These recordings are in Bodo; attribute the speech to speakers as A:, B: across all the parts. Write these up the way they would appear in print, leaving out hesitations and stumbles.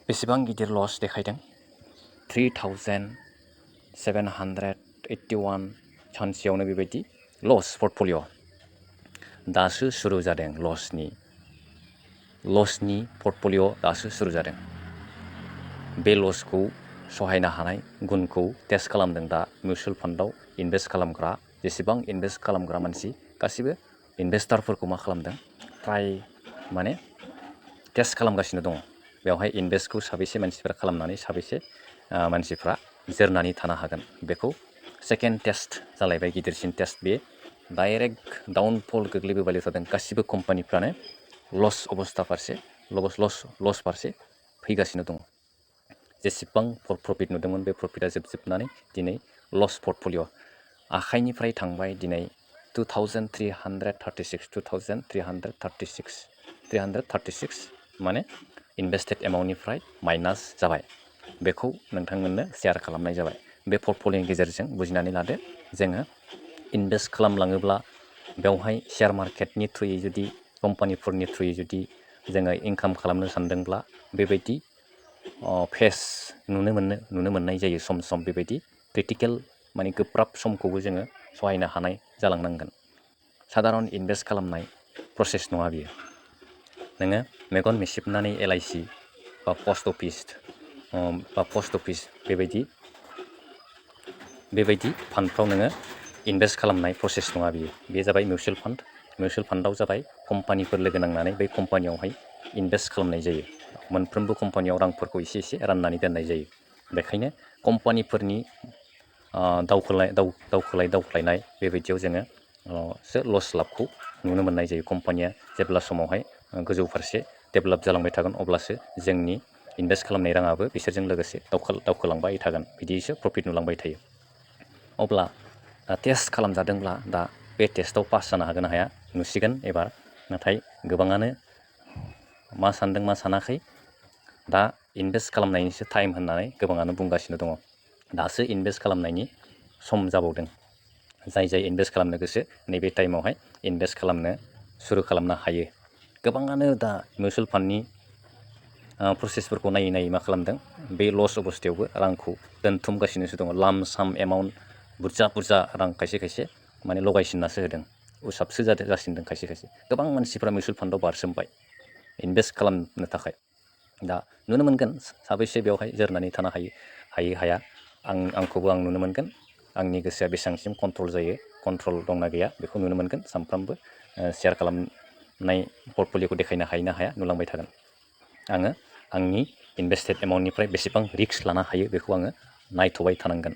A: बेसेबां गिदिर लस देखायदों 3781 सानसेयावनो बेबायदि लस पर्टफलिअ दासो सुरु जादों लसनि पर्टफलिअ दासो सुरु जादों बे लसखौ सहायनो हानाय गुनखौ टेस्ट खालामदों दा मिउचुवेल फान्डआव इनभेस्ट खालामग्रा जेसेबां इनभेस्ट खालामग्रा मानसि गासिबो इनभेस्टारफोरखौ मा खालामदों ट्राय माने टेस्ट खालामगासिनो दङ बेवहाय इनभेस्टखौ साबेसे मानसिफ्रा खालामनानै साबेसे मानसिफ्रा जोरनानै थानो हागोन बेखौ सेकेन्ड टेस्ट जालायबाय गिदिरसिन टेस्ट बे डाइरेक्ट डाउनफल गोग्लैबोबाय थादों गासिबो कम्पानिफ्रानो लस अबस्था फारसे लस फारसे फैगासिनो दङ जेसेबां प्रफिट नुदोंमोन बे प्रफिटआ जोबजोबनानै दिनै लस पर्टफलिअ आखाइनिफ्राय थांबाय दिनै 2336 माने इनभेस्टेड एमाउन्टनिफ्राय माइनास जाबाय बेखौ नोंथांमोननो शेयार खालामनाय जाबाय बे पर्टफलिअनि गेजेरजों बुजिनानै लादो जोङो इनभेस्ट खालामलाङोब्ला बेवहाय शेयार मार्केटनि थ्रुयै जुदि कम्पानिफोरनि थ्रुयै जुदि जोङो इनकाम खालामनो सानदोंब्ला बेबायदि फेस नुनो मोननाय जायो सम सम बेबायदि क्रिटिकेल माने गोब्राब समखौबो जोङो सहायनो हानाय जालांनांगोन साधारन इनभेस्ट खालामनाय प्रसेस नङा बियो नोङो मेगन मेसेबनानै LIC बा पस्ट अफिस बेबायदि फान्डफ्राव नोङो इनभेस्ट खालामनाय प्रसेस नङा बियो बे जाबाय मिउचुवेल फान्डआव जाबाय कम्पानिफोर लोगो नांनानै बै कम्पानियावहाय इनभेस्ट खालामनाय जायो मोनफ्रोमबो कम्पानियाव रांफोरखौ एसे एसे राननानै दोननाय जायो बेखायनो कम्पानिफोरनि दावख्लायनाय बेबायदियाव जोङो लस लाबखौ नुनो मोननाय जायो कम्पानिया जेब्ला समावहाय गोजौ फारसे डेभेलप जालांबाय थागोन अब्लासो जोंनि इनभेस्ट खालामनाय राङाबो बिसोरजों लोगोसे दावखोलांबाय थागोन बिदिसो प्रफिट नुलांबाय थायो अब्ला टेस्ट खालामजादोंब्ला दा बे टेस्टआव पास जानो हागोन ना हाया नुसिगोन एबार नाथाय गोबाङानो मा सानदों मा सानाखै दा इनभेस्ट खालामनायनिसो टाइम होननानै गोबाङानो बुंगासिनो दङ दासो इनभेस्ट खालामनायनि सम जाबावदों जाय इनभेस्ट खालामनो गोसो नैबे टाइमावहाय इनभेस्ट खालामनो सुरु खालामनो हायो गोबाङानो दा मिउचुवेल फान्डनि प्रसेसफोरखौ नायै मा खालामदों बे लस अबस्थायावबो रांखौ दोनथुमगासिनोसो दङ लामसाम एमाउन्ट बुरजा रां खायसे माने लगायसिननासो होदों उसाबसो जासिनदों खायसे गोबां मानसिफ्रा मिउचुवेल फान्डआव बारसोमबाय इनभेस्ट खालामनो थाखाय दा नुनो मोनगोन साबैसे बेवहाय जोरनानै थानो हाया आंखौबो आं नुनो मोनगोन आंनि गोसोआ बेसेबांसिम कन्ट्रल दंना गैया बेखौ नुनो मोनगोन सानफ्रामबो शेयार खालामनाय पर्टफलिअखौ देखायनो हायो ना हाया नुलांबाय थागोन आङो आंनि इनभेस्टेड एमाउन्टनिफ्राय बेसेबां रिस्क लानो हायो बेखौ आङो नायथ'बाय थानांगोन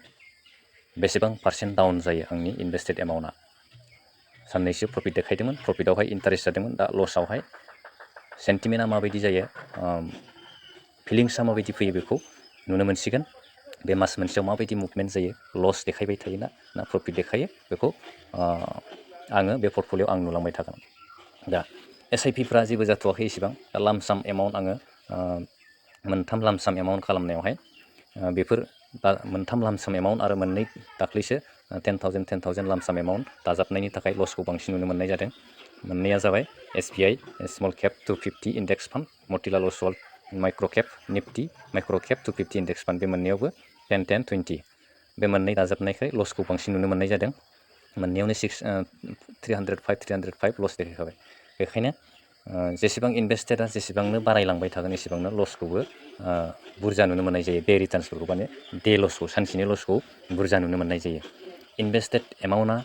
A: बेसेबां पार्सेन्ट डाउन जायो आंनि इनभेस्टेड एमाउन्टआ साननैसो प्रफिट देखायदोंमोन प्रफिटआवहाय इन्टारेस्ट जादोंमोन दा लसआवहाय सेन्टिमेन्टआ माबायदि जायो फिलिंसआ माबायदि फैयो बेखौ नुनो मोनसिगोन बे मास मोनसेयाव माबायदि मुभमेन्ट जायो लस देखायबाय थायोना ना प्रफिट देखायो बेखौ आङो बे पर्टफलिअआव आं नुलांबाय थागोन दा SIPफ्रा जेबो जाथ'वाखै इसेबां दा लामसाम एमाउन्ट आङो मोनथाम लामसाम एमाउन्ट खालामनायावहाय बेफोर मोनथाम लामसाम एमाउन्ट आरो मोननै दाख्लैसो 10,000 लामसाम एमाउन्ट दाजाबनायनि थाखाय लसखौ बांसिन नुनो मोननाय जादों मोननैया जाबाय SBI small cap 250 index fund Motilal Oswal micro' cap Nifty micro' cap 250 index fund बे मोननैयावबो 10-10-20 बे मोननै दाजाबनायखाय लसखौ बांसिन नुनो मोननाय जादों मोननैयावनो 305 लस देखायखाबाय बेखायनो जेसेबां इनभेस्टेडआ जेसेबांनो बारायलांबाय थागोन एसेबांनो लसखौबो बुरजा नुनो मोननाय जायो डे रिटार्न्सफोरखौ माने डे लसखौ सानसेनि लसखौ बुरजा नुनो मोननाय जायो इनभेस्टेड एमाउन्टआ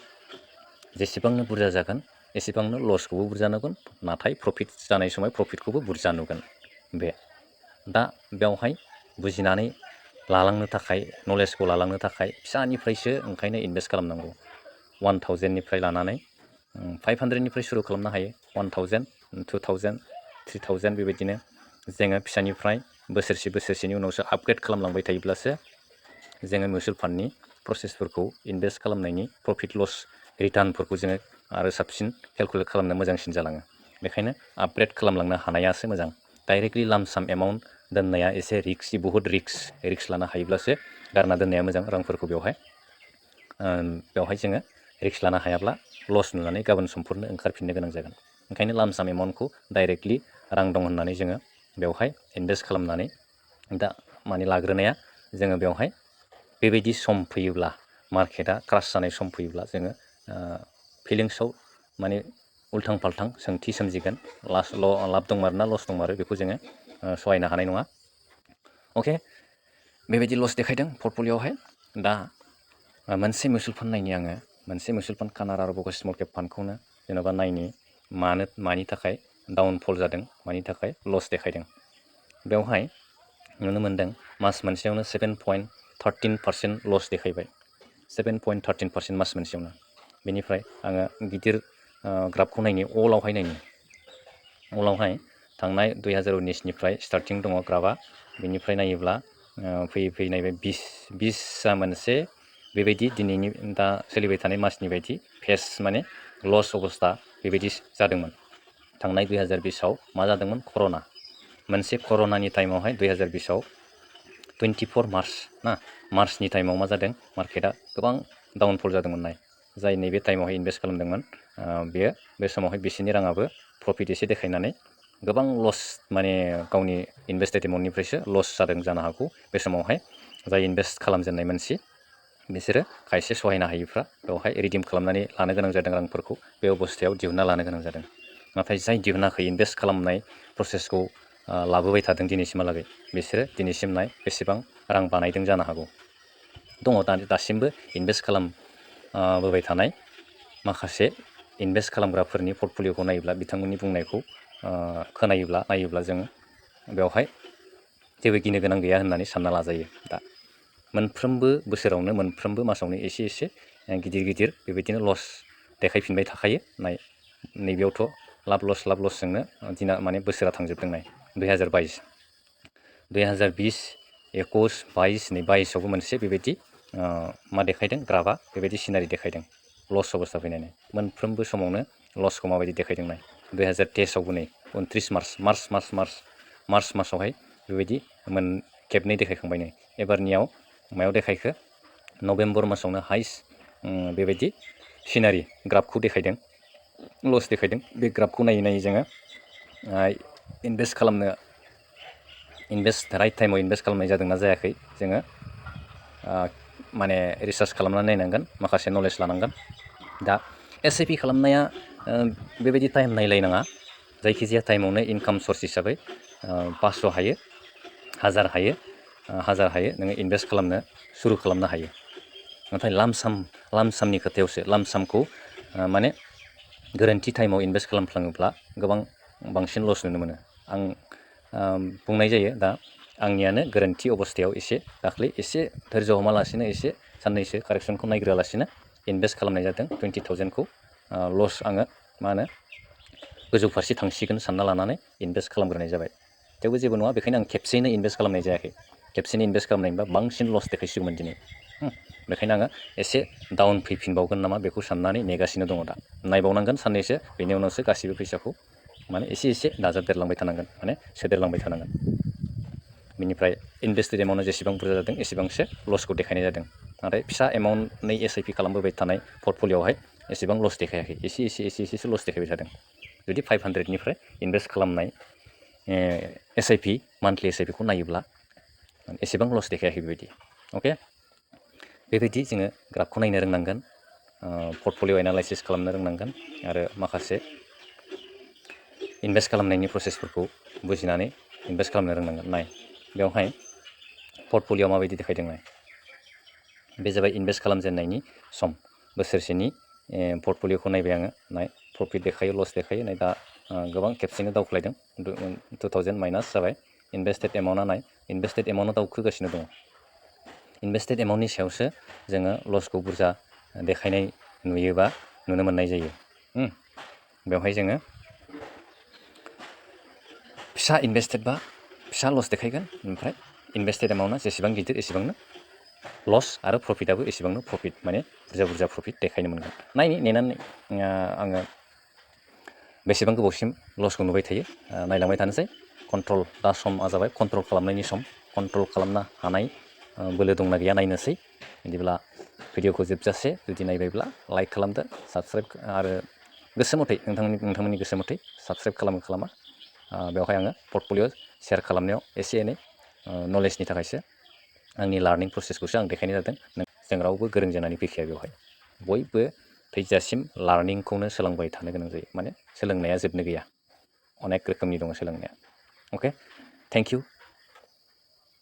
A: जेसेबांनो बुरजा जागोन एसेबांनो लसखौबो बुरजा नुगोन नाथाय प्रफिट जानाय समाव प्रफिटखौबो बुरजा नुगोन दा बेवहाय बुजिनानै लालांनो थाखाय नलेजखौ लालांनो थाखाय फिसानिफ्रायसो ओंखायनो इनभेस्ट खालामनांगौ 1000निफ्राय लानानै 500निफ्राय सुरु खालामनो हायो 1000 2000 3000 बेबायदिनो जोङो फिसानिफ्राय बोसोरसेनि उनावसो आपग्रेड खालामलांबाय थायोब्लासो जोङो मिउचुवेल फान्डनि प्रसेसफोरखौ इनभेस्ट खालामनायनि प्रफिट लस रिटार्नफोरखौ जोङो आरो साबसिन केलकुलेट खालामनो मोजांसिन जालाङो बेखायनो आपग्रेड खालामलांनो हानायासो मोजां डाइरेक्टलि लामसाम एमाउन्ट दोननाया एसे बुहुद रिक्स लानो हायोब्लासो गारना दोननाया मोजां रांफोरखौ बेवहाय जोङो रिक्स लानो हायाब्ला लस नुनानै गाबोन समफोरनो ओंखारफिननो गोनां जागोन ओंखायनो लामसाम एमाउन्टखौ डाइरेक्टलि रां दं होननानै जोङो बेवहाय इनभेस्ट खालामनानै दा माने लाग्रोनाया जोङो बेवहाय बेबायदि सम फैयोब्ला मार्केटआ क्रास जानाय सम फैयोब्ला जोङो फिलिंसआव माने उल्थां फाल्थां सोंथि सोमजिगोन लाब दंमारोना लस दंमारो बेखौ जोङो सहायनो हानाय नङा। अके, बेबायदि लस देखायदों पर्टफलिय'आवहाय। दा मोनसे मिउचुवेल फान्ड नायनि आङो, मोनसे मिउचुवेल फान्ड कानाडा आरो बगस स्मल केप फान्डखौनो जेन'बा नायनि मानि थाखाय डाउनफल जादों, मानि थाखाय लस देखायदों। बेवहाय नुनो मोन्दों मास मोनसेयावनो 7.13% लस देखायबाय, 7.13% मास मोनसेयावनो। बेनिफ्राय आङो गिदिर ग्राफखौ नायनि, अलावहाय थांनाय 2019निफ्राय स्टार्टिं दङ ग्राफआ। बेनिफ्राय नायोब्ला फैयै फैयै नायबाय 20 मोनसे बेबायदि दिनैनि दा सोलिबाय थानाय मासनि बायदि फेस माने लस अबस्था बेबायदि जादोंमोन। थांनाय 2020आव मा जादोंमोन? कर'ना। मोनसे कर'नानि टाइमावहाय 2020आव 24 मार्चनि टाइमाव मा जादों? मार्केटआ गोबां डाउनफल जादोंमोन। जाय नैबे टाइमावहाय इनभेस्ट खालामदोंमोन बे समावहाय बिसोरनि राङाबो प्रफिट एसे देखायनानै गोबां लस माने गावनि इनभेस्टेड एमाउन्टनिफ्रायसो लस जादों जानो हागौ। बे समावहाय जाय इनभेस्ट खालामजेननाय मानसि बिसोरो खायसे सहायनो हायिफ्रा बेवहाय रिडिम खालामनानै लानो गोनां जादों रांफोरखौ, बे अबस्थायाव दिहुनना लानो गोनां जादों। नाथाय जाय दिहुनाखै, इनभेस्ट खालामनाय प्रसेसखौ लाबोबाय थादों दिनैसिमहालागै, बिसोरो दिनैसिम बेसेबां रां बानायदों जानो हागौ। दङ दासिमबो इनभेस्ट खालामबोबाय थानाय माखासे इनभेस्ट खालामग्राफोरनि पर्टफलिय'खौ नायोब्ला, बिथांमोननि बुंनायखौ नायोब्ला जोङो बेवहाय जेबो गिनो गोनां गैया होननानै सानना लाजायो। दा मोनफ्रोमबो बोसोरावनो मोनफ्रोमबो मासावनो एसे गिदिर बेबायदिनो लस देखायफिनबाय थाखायो। नैबेयावथ' लाब लसजोंनो दिना माने बोसोरा थांजोबदों। 2020, 21, 22, 22आवबो मोनसे बेबायदि मा देखायदों? ग्राफआ बेबायदि सिनारि देखायदों लस अबस्था फैनानै। मोनफ्रोमबो समावनो लसखौ माबायदि देखायदों 2023आवबो 29 मार्च मासावहाय बेबायदि खेबनै देखायखांबाय। एबारनियाव मायाव देखायखो? नभेम्बर मासावनो हाइस्ट बेबायदि सिनारि ग्राफखौ देखायदों, लस देखायदों। बे ग्राफखौ नायै जोङो राइट टाइमाव इनभेस्ट खालामनाय जादोंना जायाखै जोङो माने रिसार्च खालामनानै नायनांगोन, माखासे नलेज लानांगोन। दा SIP खालामनाया बेबायदि टाइम नायलायनाङा। जायखिजाया टाइमावनो इनकाम सर्स हिसाबै 500 हायो, 1000 हायो नोङो इनभेस्ट खालामनो सुरु खालामनो हायो। नाथाय लामसामनि खोथायावसो, लामसामखौ माने गोरोन्थि टाइमाव इनभेस्ट खालामफ्लाङोब्ला गोबां बांसिन लस नुनो मोनो। आं बुंनाय जायो, दा आंनियानो गोरोन्थि अबस्थायाव दाख्लै एसे धैर्य हमालासिनो साननैसो कारेक्सनखौ नायग्रोआलासिनो इनभेस्ट खालामनाय जादों। 20,000खौ लस आङो गोजौ फारसे थांसिगोन सानना लानानै इनभेस्ट खालामग्रोनाय जाबाय। थेवबो जेबो नङा, बेखायनो आं खेबसेयैनो इनभेस्ट खालामनाय जायाखै। खेबसेनो इनभेस्ट खालामनायबा बांसिन लस देखायसिगौमोन दिनै। बेखायनो आङो एसे डाउन फैफिनबावगोन नामा बेखौ साननानै नेगासिनो दङ। दा नायबावनांगोन साननैसो, बेनि उनावसो गासैबो फैसाखौ माने एसे दाजाबदेरलांबाय थानांगोन, माने सोदेरलांबाय थानांगोन। बिनिफ्राय इनभेस्टेड एमाउन्टआ जेसेबां बुरजा जादों एसेबांसो लसखौ देखायनाय जादों। नाथाय फिसा एमाउन्टनि SIP खालामबोबाय थानाय पर्टफलिय'आवहाय एसेबां लस देखायाखै, एसेसो लस देखायबाय थादों। जुदि 500निफ्राय इनभेस्ट खालामनाय SIP मान्थलि SIPखौ नायोब्ला एसेबां लस देखायाखै बेबायदि। अके, बेबायदि जोङो ग्राफखौ नायनो रोंनांगोन, पर्टफलिय' एनालाइसिस खालामनो रोंनांगोन, आरो माखासे इनभेस्ट खालामनायनि प्रसेसफोरखौ बुजिनानै इनभेस्ट खालामनो रोंनांगोन। बेवहाय पर्टफलिय'आ माबायदि देखायदों बे जाबाय इनभेस्ट खालामजेननायनि सम, बोसोरसेनि पर्टफलिय'खौ नायबाय आङो। प्रफिट देखायो, लस देखायो। दा गोबां खेबसेनो दावख्लायदों, 2000 माइनास जाबाय। इनभेस्टेड एमाउन्टआ इनभेस्टेड एमाउन्टआ दावखोगासिनो दङ। इनभेस्टेड एमाउन्टनि सायावसो जोङो लसखौ बुरजा देखायनाय नुनो मोननाय जायो। बेवहाय जोङो फिसा इनभेस्टेडबा फिसा लस देखायगोन, ओमफ्राय इनभेस्टेड एमाउन्टआ जेसेबां गिदिर एसेबांनो लस, आरो प्रफिटआबो एसेबांनो प्रफिट, माने बुरजा प्रफिट देखायनो मोनगोन। नेनानै आङो बेसेबां गोबावसिम लसखौ नुबाय थायो नायलांबाय थानोसै। दा समा जाबाय कन्ट्रल खालामनायनि सम। कन्ट्रल खालामनो हानाय बोलो दंना गैया नायनोसै। बिदिब्ला भिडिअखौ जोबजासे जुदि नायबायब्ला लाइक खालामदो, साबस्क्राइब, आरो गोसो मथै नोंथांमोननि गोसो मथै साबस्क्राइब खालामा बेवहाय आङो पर्टफलिय' शेयार खालामनायाव एसे एनै नलेजनि थाखायसो आंनि लार्निं प्रसेसखौसो आं देखायनाय जादों। जों रावबो गोरों जानानै फैखाया बेवहाय, बयबो थैजासिम लार्निंखौनो सोलोंबाय थानो गोनां जायो। माने सोलोंनाया जोबनो गैया, अनेक रोखोमनि दङ सोलोंनाया। अके, थेंक इउ।